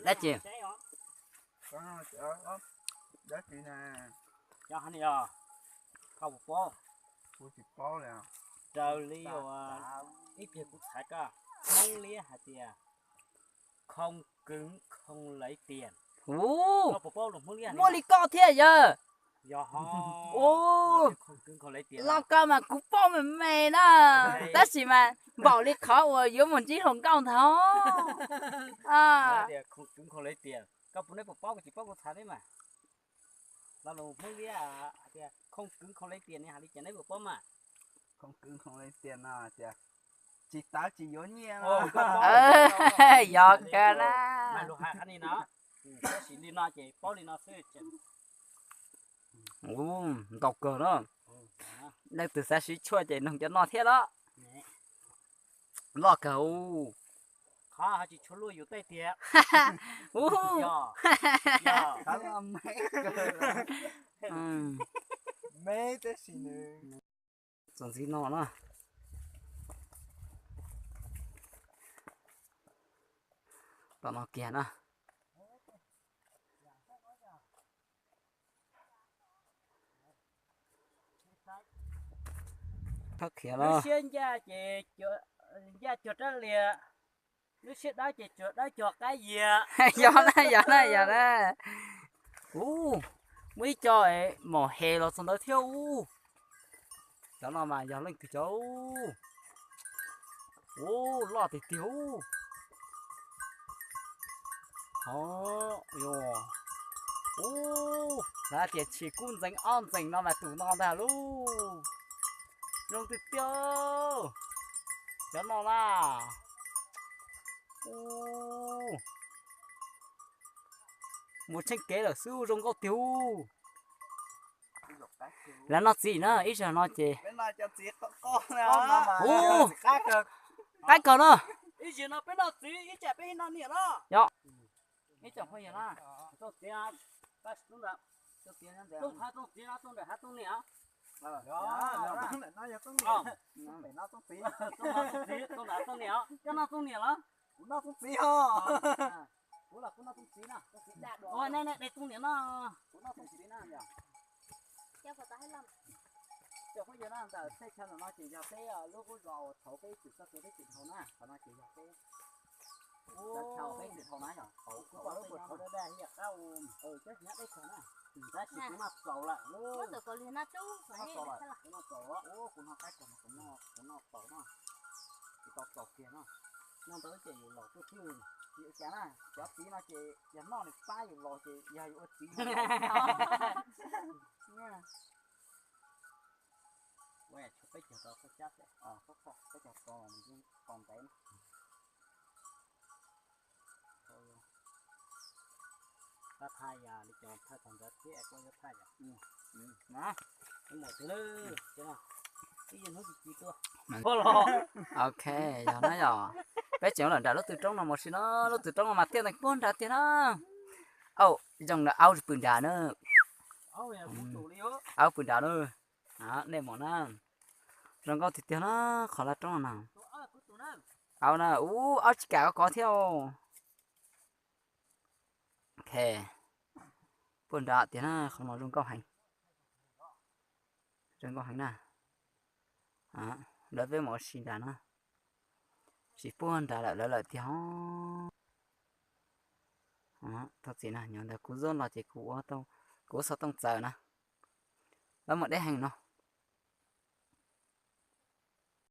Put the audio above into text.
Dab tsi? Dab tsi na? Yog, koj puas paub? Kuv tsis paub li. Raws li ib pliag kuv txhais koj, Hmoob Liab hais tias khoo kws khoo laiv tias. Ub, koj puas paub lus Hmoob Liab muaj li koj thiab yawg? Yog, los koj mas kuv paub me me na, tab sis mas npaum li qhov uas yuav mus ntsib hluas nkauj ntag. Khoo kws khoo laiv tias, koj puas, neb puas paub, koj tsis paub kuv txhais peb mas. Lo lus Hmoob Liab hais tias khoo kws khoo laiv tias ne, hais li cas neb puas paub mas? Khoo kws khoo laiv tias no tias tsis tawv tsis yuav nyiaj. Yog kawg na. Mas lus hais qhov ni no, tab sis li no ces paub li no xwb. Ub, ntau kawg na. Leej twg xav siv tshuaj ces nug cov no thiab los. Loj kawg. Qhov ho tsis tshua luaj yus tej tiag. Ub, me tab sis nws txog ntxiv no na. Tom no kiag na. Thab khiav los. Lub siab ncaj ces ncaj cuag rab liag, lub siab dawb ces cuag dawb cuag qab yias. Yog na, yog na, yog na. Ub, muaj ib co mom he los txog ntawd thiab ub. Cov no mas yog leej twg cov? Ub, loj tiag tiag ub. Ho, ub, lawv tias tshis kub ntxeev ob ntxees no mas tus no ntag lauj. Zoo tiag tiag. Cov no na. Ub, mus tsheej kev lawm xwb, zoo nkauj tiag ub. Lawv noj txiv na, ib zaug no ces. Ub, qaib kawg no. Ib zaug no peb noj txiv, ib tsam peb noj niam no. Yog. Ib tsam phooj ywg na, rooj txiv, rooj txiv no, rooj ntawm hav rooj niam. Rooj no rooj txiv, rooj ntawm rooj niam, koj noj rooj niam los? Kuv noj rooj txiv os. Kuv los kuv noj rooj txiv no. Ua nej, nej de rooj niam no. Kuv noj rooj txiv na yog. Cov phooj ywg na, ntawm teb chaws no ces yog peb lub qub zos uas thaum peb tsis txoj kev peb tsis dhau na, qhov no ces yog peb, peb tsis dhau na yog, kuv pom lub puas thaum daj daj li qab u, peb tsis nyob teb chaws na. Tab sis kuv noj txaus lawm, kuv noj txaus lawm, kuv noj txaus lawm, kuv noj qaib txaus, kuv noj txaus na, kuv tau txaus kiag na. Noj ntawd ces yus laus tuaj xwb, yus cas na, cov txiv no ces yog noj nws pab yus laus ces yog yus ua txiv. Peb caug rau qhov cab, peb caug rau nws yeej tau ntev na. Koj thaij yog li cas thaij tau ntawd thiab koj yuav thaij yom. Ok, yog na yog. Peb tseem lawm nram lub tw roob no mus si no, lub tw roob no mas tiaj nteeg puag nrad tiag na. Au, zoo na, aub pw nrad na. Aub pw nrad na. Nej mus na. Zoo nkauj tiag tiag na, qhov laj roob no na. Au na, ub, aub tsis kam kov thiab. Ok, puag nrad tiag na, qhov no zoo nkauj heev. Zoo nkauj heev na. Lawv peb mus ua si nrad na. Tsis puag nrad lawm, lawv lawm tiag. Thov txim na, nyob ntawd kuv zoj los ces kuv, kuv ua xov tooj txawv na. Lawv mus deb heev no.